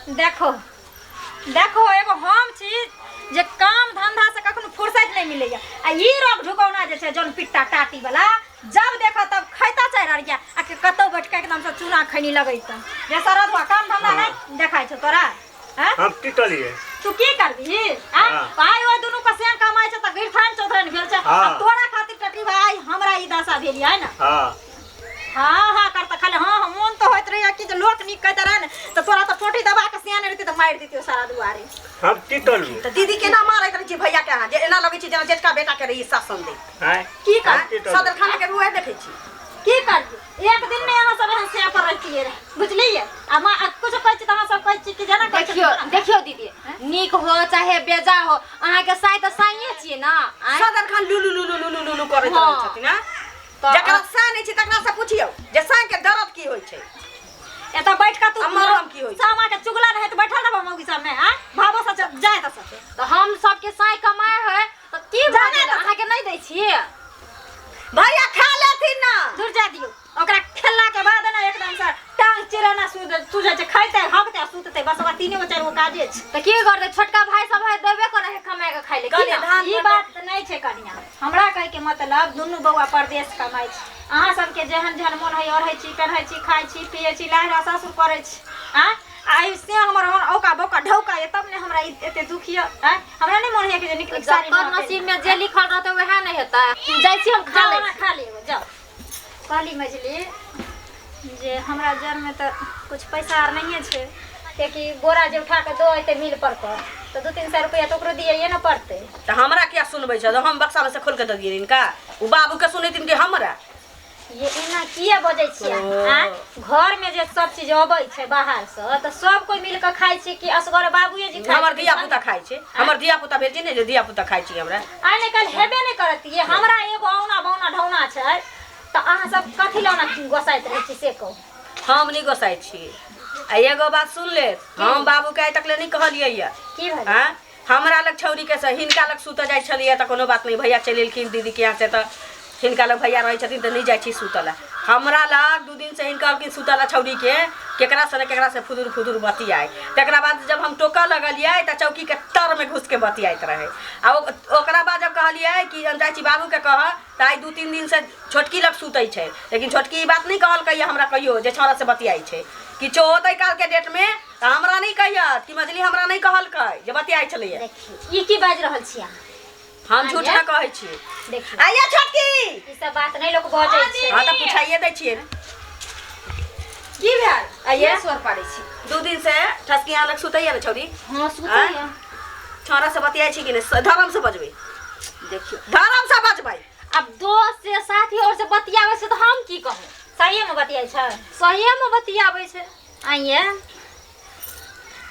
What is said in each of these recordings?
देखो देखो, एगो हम छी जे काम धंधा से कखनो फुर्सत नहीं मिलैया, आ ई रोग ढुकौना जे छै जौन पिट्टा टाटी वाला, जब देखो तब खैता चाहि रहल या आ के कतौ बैठ के एकदम से चूना खैनी लगैत जे सरदवा काम धंधा नहीं देखाइ छौ तोरा। हैं? हम की करिए? तू की करबी? हैं? हाँ। आइ ओइ दुनू पसियान कमाइ छै त गिरथान चौधरन भेल छै। हाँ। आ तोरा खातिर टटी भाई हमरा ई दशा भेल है ना। हाँ। हाँ हाँ करता खाली। हाँ हाँ मोन तो होइत रहैया कि जे लोक नीक कहैत रहै ने तऽ तोरा तऽ टोटी दबा के सियाने रहती तऽ मारि दितियौ सारा दुआरे। हम की करू? तऽ दीदी केना मारैत रहै छी भैया के अहाँ, जे एना लगै छै जेना जेठका बेटा के रही शासन दै। आँय? की कर हम की करू? सदर खाना के रुए देखै छी। की करियै, एक दिन नहि अहाँ सब एहन सिया पर रहितियै रहे, बुझलियै? आ माँ आ कुछो कहै छी तऽ अहाँ सब कहै छी कि जेना कहै छी देखियौ देखियौ दीदी, नीक हो चाहे बेजा हो, अहाँके साइ तऽ साइए छियै ने। आँय? सदर खान लुलु लुलु लुलु लुलु करैत हाँ। रहै छथिन। आँय? तऽ जकरा साँय नहि छै तकरा से पुछियौ जे साँय के दर्द की होइ छै। एतऽ बैठ कऽ तू आ मरम की होइ छै? सामा के चुगला नहि तऽ बैठल रहबऽ मौगी सबमे। आँय? भावो से जाय तऽ सब। तऽ हम सबके साँय कमाय है तऽ की भऽ जाने गेल? तऽ- अहाँके नहि दै छियै? भैया खा लेथिन ना। दूर जा दियौ ओकरा, खेलला के बाद ने एकदम से टांग चिराना सूझै छै, खैतै हगतै आ सुततै, बस ओकरा तीने गो चारि गो काजे छै। तऽ की करतै? छोटका भाई सब है, देबे करे है कमाय के खाइ ले की कहलियै ना? धान ई बात तऽ नहि छै कनिया, हमरा कहै के मतलब दुनू बौआ परदेश कमाइ छै, अहाँ सबके जेहन जेहन मोन होइए ओढ़ै छी, पेन्है छी, खाइ छी, पियै छी, लाहिरा सासुर करै छी। आँय, आ से हमर हमर औका बौका ढौका यऽ तब ने हमरा ई एते दुख यऽ। आँय, हमरा नहि मोन होइए कि जे नीक नीक साड़ी जकर नहि नसीब में जे लिखल रहतै वएह नहि हेतै। जाइ छी हम, खा जाउ लै अहाँ छी। खा लियौ जाउ। कहली मझली जे हमरा जरमे तऽ कुछ पैसा आर नहिए छै, कियाकि बोरा जे उठा कऽ दऽ अयतै मिल पर कऽ तऽ 2-3 सए रुपैआ तऽ ओकरो दियैए ने पड़तै। तऽ हमरा किया सुनबै छै? हम बक्सा में से खोल के दऽ दियै हिनका, ओ बाबू के सुनेथिन कि हमरा? ये एना किया बजै छियै आँय? घरमे जे सब चीज अबै छै बाहरसँ तऽ सब कोइ मिल कऽ खाइ छै कि असगर बाबुए जी खाइ हमर छथिन? धिया पुता खाइ छै, हमर धिया पुता भेल छै ने जे धिया पुता खाइ छी हमरा। आइ ने काल्हि हेबे नहि करत। ये हमरा एगो औना बौना ढौना छै तऽ अहाँ सब कथी लए ओना गोसाइत रहै छी से कहू। हम नहि गोसाइ छी। आ एगो बात सुन ले, हम बाबू के आइ तक ले नहि कहलियै ये। की भेलै? आँय? हमरा लग छौरी के से हिनका लग सुतऽ जाइ छलियै तऽ कोनो बात नहि, भैया चलि एलखिन दीदी के यहाँ से तऽ हिनका लग भैया रहै छथिन तऽ नहि जाइ छी सुतऽ लए। हमरा लग 2 दिन से हिनका कहलखिन सुतऽ लए छौरी के केकरा से ने केकरा से फुदुर फुदुर बतियाइ। तकरा बाद जब हम टोकऽ लगलियै तऽ चौकी के तर में घुस के बतियाइत रहै। आ ओकरा बाद जब कहलियै कि हम जाइ छी बाबू के कहऽ, तऽ आइ 2-3 दिन से छोटकी लग सुतै छै, लेकिन छोटकी ई बात नहि कहलकै हमरा कहियो जे छौड़ा से बतियाइ छै। किछो होतै काल के डेट में तऽ हमरा नहि कहियत कि मझली हमरा नहि कहलकै जे बतियाइ छलैया। देखी, ई की बाजि रहल छी अहाँ? हम झूठ आँय? नहि कहै छी। देखियौ, आइए छोटकी, ई सब बात नहि लोक बजै छै। हाँ तऽ पुछाइए दै छियै ने। की भेल? आइए। स्वर पाड़ै छी? 2 दिन से ठसकी अहाँ लग सुतैया ने छौरी? हाँ, सुतैया। छौड़ा से बतियाइ छी कि नहि? धर्म से बजबै। देखियौ, धर्म से बजबै। आब दोस्त से साथी और से बतियाबै छै तऽ हम की कहू? सहिए मे बतियाइ छै? सहिए मे बतियाबै छै। आइए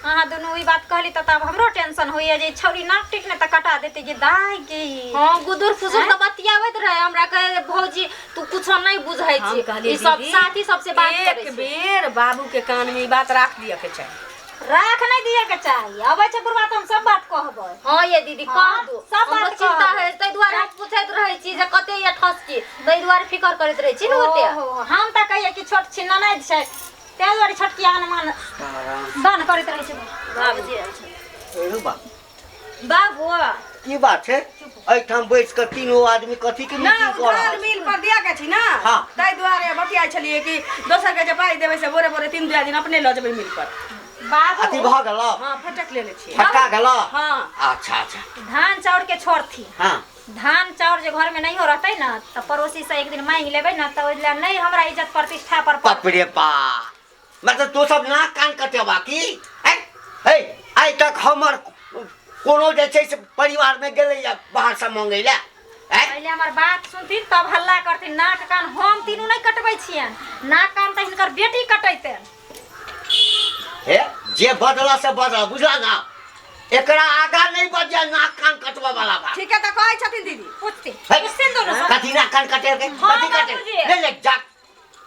अहाँ दुनू ई बात कहली तऽ तब हमरो टेंशन होइए जे ई छौरी नाक टिक ने तऽ कटा देतै कि दाइ की। हाँ, गुदुर फुसुर तऽ बतियाबैत रहे हमरा, कहे भौजी तू कुछो नहीं बुझै हम छी, कहलियै ई सब दीदी, साथी सबसे बात करै एक छै। बेर बाबू के कान में ई बात राख दिअ के चाही। राख नहि दिअ के चाही, अबै छै बुढ़वा तऽ हम सब बात कहबै। हाँ ये दीदी, कह हाँ, दू। सब हमरो बात चिंता कहबै। है, ताहि दुआरे हम पूछैत रहै छी जे कते ये ठसकी, ताहि दुआरे फिकर करैत रहै छी ने ओते। ओहो, हम तऽ कहियै कि छोट छिन ननैद छै, ताहि दुआरे छोटकी आन मान दान करैत रहै छै। बाबूजी आयल छै। एरू बा। बाबू। की बात छै, एहिठाम बैस कऽ तीनो आदमी कथी के ना मीटिंग कऽ धान रहल छी? मिल पर दिया के छी ना। हाँ। ताहि दुआरे बतियाइ छलियै कि दोसर के जे पाइ देबै से बोरे बोरे तीन दिन अपने लऽ जेबै मिल पर। बाबू। अथी भऽ गेल? हाँ, फटक लेने छियै। फटका गेल? हाँ। अच्छा अच्छा। धान चाउर के छोड़थिन। हाँ। धान चाउर जे घर में नहीं हो रहतै ना तऽ पड़ोसी से एक दिन मांगि लेबै ना तऽ ओहि लए नहि हमरा इज्जत प्रतिष्ठा पर पड़तै। बाप रे बा, मतलब तू सब नाक कान कटेबा की? हे हे, आइ तक हमर कोनो जे छै से परिवार में गेलैया बाहर से मंगै लए? आँय? पहिले हमर बात सुनथिन तब हल्ला करथिन। नाक कान हम तीनू नहि कटबै छियनि, नाक कान तऽ हिनकर बेटी कटेतनि। हे, जे बदला से बदला, बुझला ना? एकरा आगा नहीं बजिया नाक कान कटवा वाला बात। ठीक है तऽ कहै छथिन दीदी। पूछथिन। हे, पूछथिन दोनों से। कथी नाक कान कटे के? हाँ, कथी कटे? बाबूजी। ले ले जा।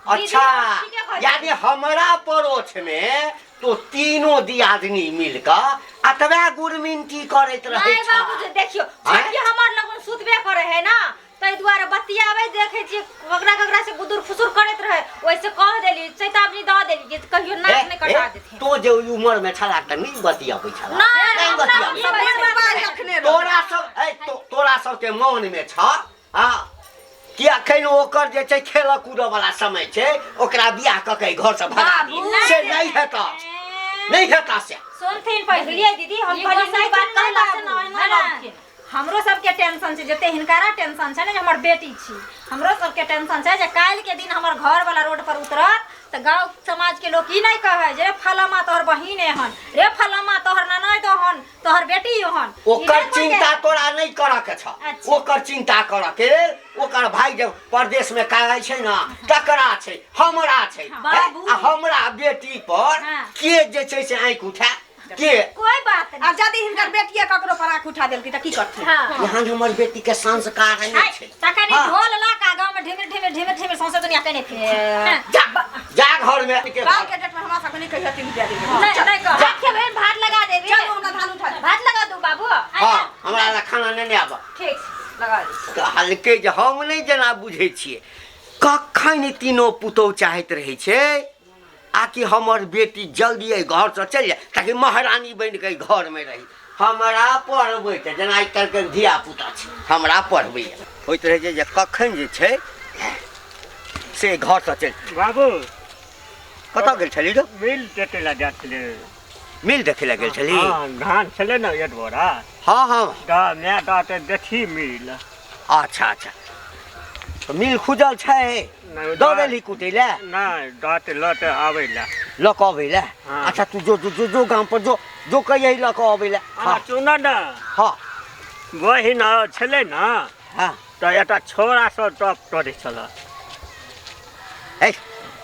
अच्छा, ठीके कहै यानी हमरा पड़ोस में तो तीनों दियादनी मिलकर अतबे गुरमिनती करैत रहे नहीं बाबूजी, देखियो आँय? छोटकी हमर लगन सुतबे करे है ना, ताहि दुआरे बतियाबै देखै छियै ककरा ककरा से गुदुर फुसुर करैत रहै, ओहिसे कह देली, चेतावनी दऽ देली कि कहियो नाक नहि कटा देथिन। तो जे ओहि उमर में छला तऽ नहि बतियाबै छला, नहि, नहि हमरा बतियाबै। सब बर्बाद रखने रहो। तोरा सब तोरा सबके मन में छ हाँ कि अखन ओकर जे छै खेलऽ कूदऽ वाला समय छै, ओकरा बियाह कऽ के घर से भगा दी से नहि हेतऽ, नहि हेतऽ से। सुनथिन पहिले। बुझलियै दीदी, हम ई कहलियै गोसाई नीक बात के नहि कहलक, बात ओहिना है ना? लौटथिन। हमरो सबके टेंशन छै, जते हिनकारा टेंशन छै ने जे हमर बेटी छी, हमरो सबके टेंशन छै जे काल्हि के दिन हमर घर वाला रोड पर उतरत तऽ गाँव समाज के लोक ई नहि कहै जे रे फलामा तोहर बहिन एहन, रे फलामा तोहर ननद ओहन, तोहर बेटी ओहन। ई ओकर नहि कोइ चिंता कहै। तोरा नहि करऽ के छ। अच्छा। ओकर चिंता करऽ के ओकर भाई जब परदेश में कागज छै ना तकरा छै, हमरा छै। बाबू। आ हमरा बेटी पर हाँ। के जे छै से आँखि उठा के कोई बात आ नहीं। यदि हिनकर बेटिया ककरो पर आँख उठा देलकी तऽ की करथिन? हाँ। यहाँ हमर बेटी के संस्कार नहि छै। तखन ई हाँ। ढोल ला के गाँव में ढिमिर ढिमिर ढिमिर ढिमिर सौंसे दुनिया केने फिर। हाँ। जा जा घर में। काल के डेट में हमरा सबके नहीं कहियो 3 रुपया देबै। नहीं नहीं कह। भात खेबै, भात लगा देबी। चलू हमरा धान उठा दे। भात लगा दू बाबू। हाँ हमरा ला खाना नहि आबऽ। ठीक छै, लगा दे। कहलकै जे हम नहि जेना बुझै छियै, कखन तीनो पुतोहु चाहैत रहै छै आकि हमर बेटी जल्दी एहि घरसँ चलि जाय ताकि महारानी बनि कऽ एहि घरमे रही। हमरा पढ़बै तऽ जेना आइ काल्हिके धियापुता छै, हमरा पढ़बैए होइत रहै छै जे कखन जे छै से घरसँ चलि। बाबू कतऽ गेल छली रो? मिल देखै लए जाइ छलियै। मिल देखै लए गेल छली? हाँ, धान छलै ने एक बोरा। हाँ हाँ। तऽ माय दऽ तऽ देखी मिल। अच्छा अच्छा, तऽ मिल खुजल छै? नहि, दऽ देलही कुटै लए? नहि, दऽ तऽ लऽ तऽ आबै लए। लऽ कऽ अबै लए? हाँ। अच्छा तू जो जो जो, जो गाम पर जो जो कहियै लऽ कऽ अबै लए। हाँ सुन ने। हाँ। बहिन छलै ने। हाँ। तऽ एकटा छोड़ा सब टप करै छल। ए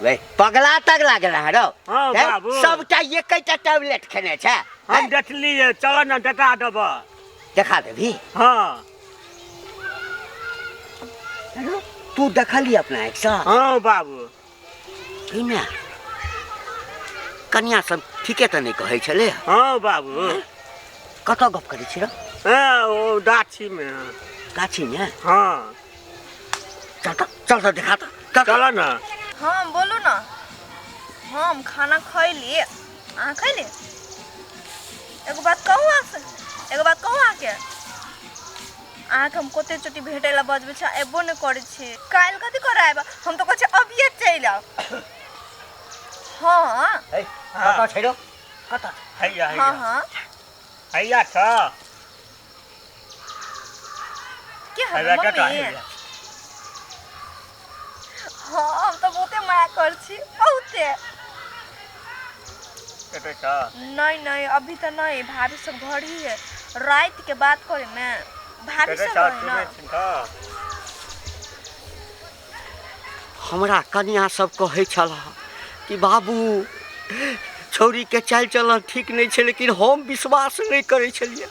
वे पगला तगला गेला हँ रौ? हाँ, हैं? बाबू। सबटा एकेटा टैबलेट खेने छै। हम देखलियै, चल ने देखा देबऽ। देखा देबही? हाँ। तू देखली अपना आँखिसँ? हाँ बाबू। की ने कनिया सब ठीके तऽ नहि कहै छलै? हाँ बाबू। कतऽ गप करै छी रौ? हाँ, ओ गाछीमे। गाछीमे? हाँ। चल तऽ, चल तऽ देखा तऽ, चल। चल ने। हाँ बोलू ना। हम खाना खैली, अहाँ खैली? एगो बात कहू अहाँसँ, एगो बात कहू अहाँके, अहाँके हम कते चोटी भेटै लए बजबै छी, अयबो नहि करै छी। काल्हि कथी करऽ आयब? हम तऽ कहै छी अभिये चलि आउ। हाँ। है, कतऽ छै रौ? कतऽ? हैया, हैया। हाँ हाँ। हैया छ। के हवे हैया कतऽ मम्मी? हैया? हाँ, हम तऽ बहुते माया करै छी, बहुते। कतऽ छ? नहीं नहीं, अभी तऽ नहीं, भाभी सब घर ही है। रात के बात करे ने, भाभी कतऽ सब छ? रहे ना। सुनै छी तऽ। हमरा कनिया सब कहै छल कि बाबू छौड़ी के चालि चलन ठीक नहि छै, लेकिन हम विश्वास नहि करै छलियै।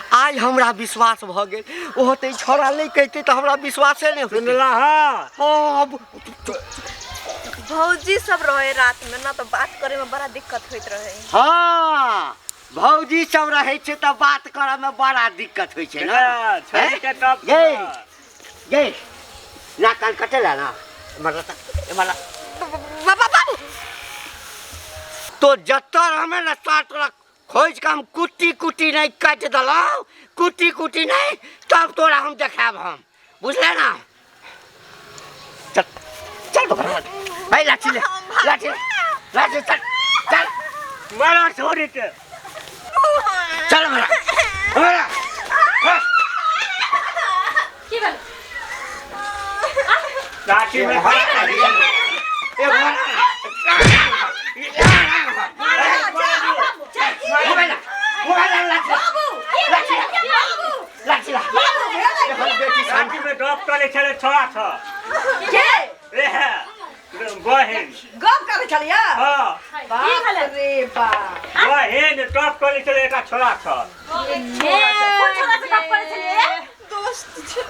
आइ हमरा विश्वास भऽ गेल। ओहो तऽ ई छौड़ा नहि कहितै तऽ हमरा विश्वासे नहि होइतै। सुनला हँ? हाँ, अब भौजी सब रहे रात में ना, तऽ बात करे में बड़ा दिक्कत होइत रहे। हाँ, भौजी सब रहै छै तऽ बात करऽ में बड़ा दिक्कत होइ छै ना। छौड़ी के टप। ये ये नाक कान कटेला ना, एम्हर एम्हर बाबू। तो जतऽ रहमे ने सात तोरा खोजि कऽ हम कुट्टी कुट्टी नहि काटि देलहुँ, कुट्टी कुट्टी नहि, तब तोरा हम देखायब हम, बुझले ना? चल चल तो घर भाई, लाठी ले, लाठी लाठी, चल चल। मारा छोड़ी के। चल हमरा हमरा। की भेल? लाठी में लाठी में गप करै छलै छोड़ा छ। के? एहे बहिन गप करै छलियै? हाँ। बाप रे बाप। बहिन गप करै छलै एकटा छोड़ा छ। कोन छोरा से गप करै छलियै? दोस्त छै।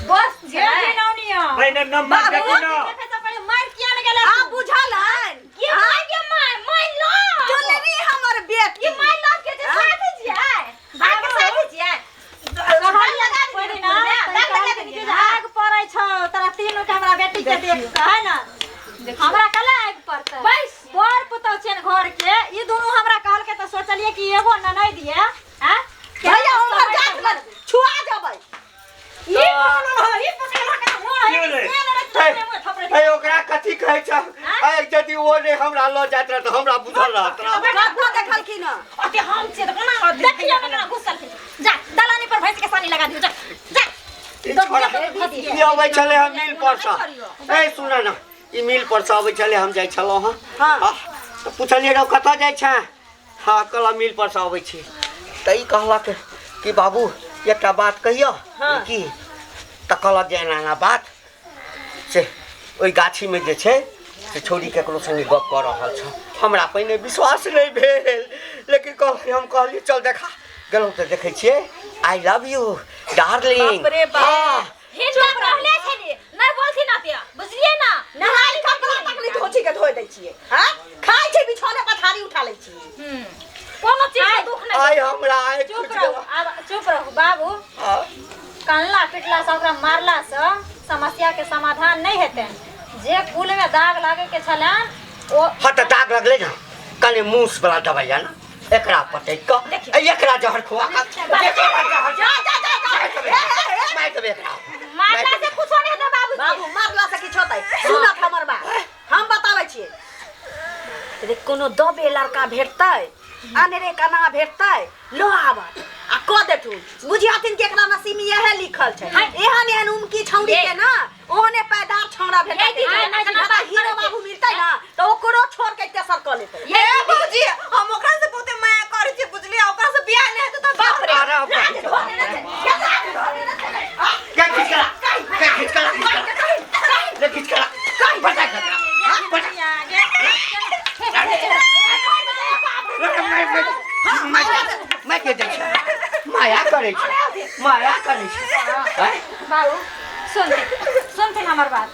दोस्त छै। घिनौनिया। पहिने नंबर देखू ना। देखै से पहिले मारि किया ने गेलै? आ बुझल है? के मार के मार मार लो। चलनी हमर बेटी। के मार लो के जे साथ छियै। भाई के साथ छियै। कहलियै लगा कोइ दिना, दिना, दाग लगा दिना। आग पड़ै हमरा लऽ जाइत रहत हमरा बुझल रहत रह। कतऽ देखलखिन हँ? ओते हम छियै तऽ कोना देखियौ ने केना घुसल जा दलानी पर भैंस के सानी लगा दियौ जा जा ई छोड़ा ई अबै छलै हम मिल पर सँ ए सुन न ई मिल पर सँ अबै छलै हम जाइ छलहुँ हँ हाँ। तऽ पुछलियै रौ कतऽ जाइ छें हँ कहलक मिल पर सँ अबै छी तऽ ई कहलक कि बाबू एकटा बात कहियौ हाँ। की तऽ कहलक जे एना एना बात से ओहि गाछीमे जे छै से छौड़ी ककरो सङ्गे गप कऽ रहल छौ हमरा पहिने विश्वास नहि भेल लेकिन कहलियै हम कहलियै चल देखा गेलहुँ तऽ देखै छियै I love you darling बाप रे बाप। हिनका कहले छलियै नहि बोलथिन अते बुझलियै ना नहाय कपड़ा तक नहि धोची के धोइ दै छियै हँ खाइ छै बिछौने पर थारी उठा लै छियै कोनो चीज के दुख नहि आइ हमरा आइ चुप रहू आब चुप रहू बाबू हाँ। कनला पिटला से ओकरा मारला से समस्या के समाधान नहीं हेतै जे कुल में दाग लागे के छलनि ओ हाँ तऽ दाग लगलै ने कनि मूस वाला दवाइ आन एकरा पटकि कऽ एकरा जहर खुआ कऽ एकरा जहर जा जा जा जा मारि देबै एकरा मारला से कुछो नहीं हेतै बाबू बाबू मारला से किछु होतै सुनत हमर बात हम बताबै छियै रे कोनो दबे लड़का भेटतै अनेरे कना भेटतै लो आबत आ कऽ देथुन बुझियाथिन कि एकरा नसीब में इएह लिखल छै एहन एहन उमकी छौड़ी के ना ओहने पैदार छौड़ा भेटतै ये दीदी, आ ना हीरो बाबू मिलतै ना तऽ ओकरो छोड़ के तेसर कऽ लेतै ए भौजी हम ओकरा से बहुते माया करै छियै बुझलियै ओकरा से बियाह नहि हेतै तऽ बाप रे अरे बाप क्या खिचकला क्या खिचकला ले खिचकला बता खतरा बता मैं के दै छै माया करै छै माया करै छै बाबू सुनथिन सुनथिन हमर बात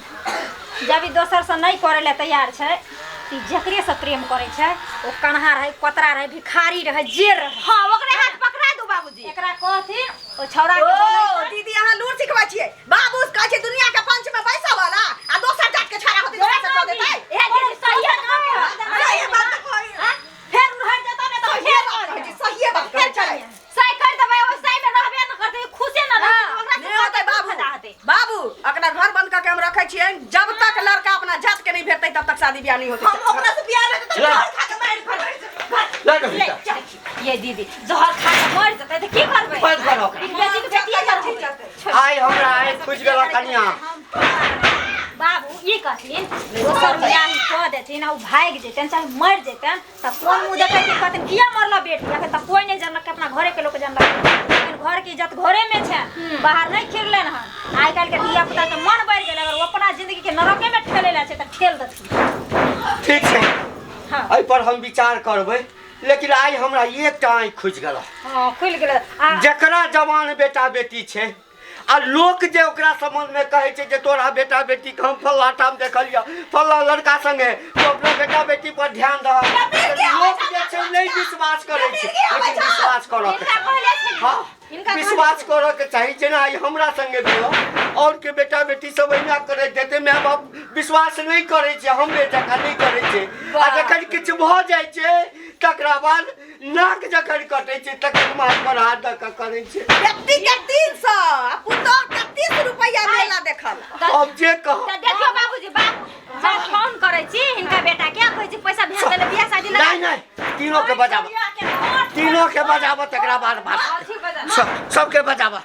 जब ई दोसर से नहीं करे ले तैयार छै तऽ ई जकरे से प्रेम करे छै ओ कन्हा रहे कोतरा रहे भिखारी रहे जे रहे हां ओकरे हाथ पकड़ा दू बाबूजी एकरा कहथिन ओ छौड़ा के ओ बोलै दीदी अहाँ लूर सिखबै छियै बाबू कहै छै दुनिया के पंच में बैसऽ वाला आ दोसर जात के छाड़ा होतै दोसर से कऽ देतै ए दीदी सही सही बात तऽ कहै फेर उहर जेता ने तऽ सहिए बात कहै छै सहिए बात कहै छै सही कर देबै ओ सही में रहबे न करतै खुशे न रहतै ओकरा नहि होतै बाबू बाबू अपना घर बंद करके हम रखै छियै जब तक लड़का अपना जात के नहीं भेटतै तब तक शादी बियाह नहीं होतै हम ओकरा से बियाह नहि हेतै तऽ ले। जहर खा के मारि फड़बै ले दो भीतर ये दीदी जहर खा के मर जेतै तऽ की करबै बंद करो ओकरा। ई बेटी के बेटिए करबै आइ हमरा आइ खुजि गेल कनिया बाबू ई कहथिन दोसर बियाह कऽ देथिन आ ओ भागि जेतनि चाहे मरि जेतनि तऽ कोन मुँह देखेथिन कहथिन किया मरल बेटी अखन तऽ कोइ नहि जानलक अपना घरे के लोक जानलक लेकिन घर के इज्जत घरे में छै बाहर नहि खिरलनि हन आइ काल्हि के धिया पुता के मन बढ़ि गेल अगर ओ अपना जिंदगी के नरके में ठेले ला छै तऽ ठेल देथिन ठीक छै हाँ एहि पर हम विचार करबै लेकिन आइ हमरा एकटा आँखि खुजि गेल हाँ खुलि गेल आ जकरा जवान बेटा बेटी छै आ लोक जे ओकरा संबंधमे कहै छै जे तोरा बेटा बेटीके हम फल्लाँ ठाम देखलियऽ फल्लाँ लड़का संगे तो अपना बेटा बेटी पर ध्यान दह लोक जे छै नहि विश्वास करै छै लेकिन विश्वास करऽ के हिनका चाही कहले छलियै हाँ हिनका विश्वास करऽ के चाही जेना आइ हमरा संगे भेल और के बेटा बेटी सब अहिना करै जेते माय बाप विश्वास नहि करै छै हमरे जकाँ नहि करै छै आ जखन किछु भऽ जाइ छै तकरा बाद नाक जखन कटै छै तखन माथ पर हाथ दऽ कऽ करै छै बेटी के 300 आ पुतोह के 30 रुपया मेला देखल अब जे कह तऽ देखियौ बाबूजी बाबू जब फोन करै छी हिनका बेटा के कहै छी पैसा भेज देले बियाह शादी लगा नहीं नहीं तीनों के बजाबऽ तीनों के बजाबऽ तकरा बाद बात ठीक बजा सब सबके बजाबऽ